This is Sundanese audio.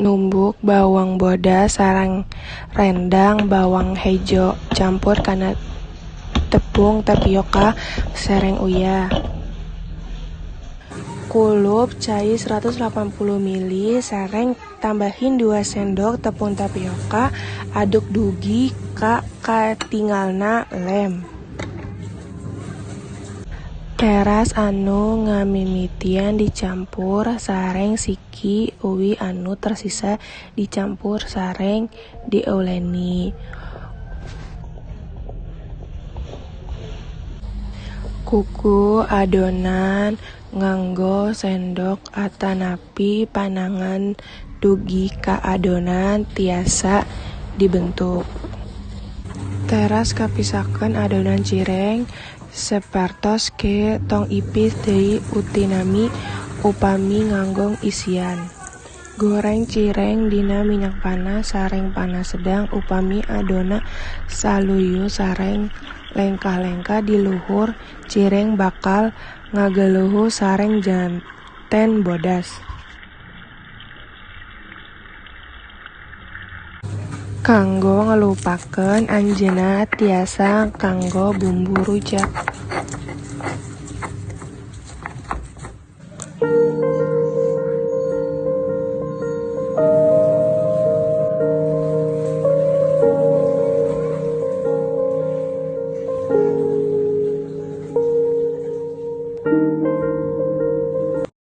Numbuk bawang bodas sareng rendang bawang hejo, campur kana tepung tapioka sareng uyah. Kulup cai 180 ml sareng tambahin 2 sendok tepung tapioka, aduk dugi ka katingalna lem. Teras anu ngamimitian dicampur sareng siki uwi anu tersisa dicampur sareng diuleni. Kuku adonan nganggo sendok atanapi panangan dugi ka adonan tiasa dibentuk. Teras kapisakeun adonan cireng sapertos kieu tong ipis deui utinami upami nganggo isian. Goreng cireng dina minyak panas sareng panas sedang upami adona saluyu sareng lengkah-lengkah di luhur cireng bakal ngageluh sareng janten bodas. Kanggo ngelupakeun anjeunna tiasa nganggo bumbu rujak.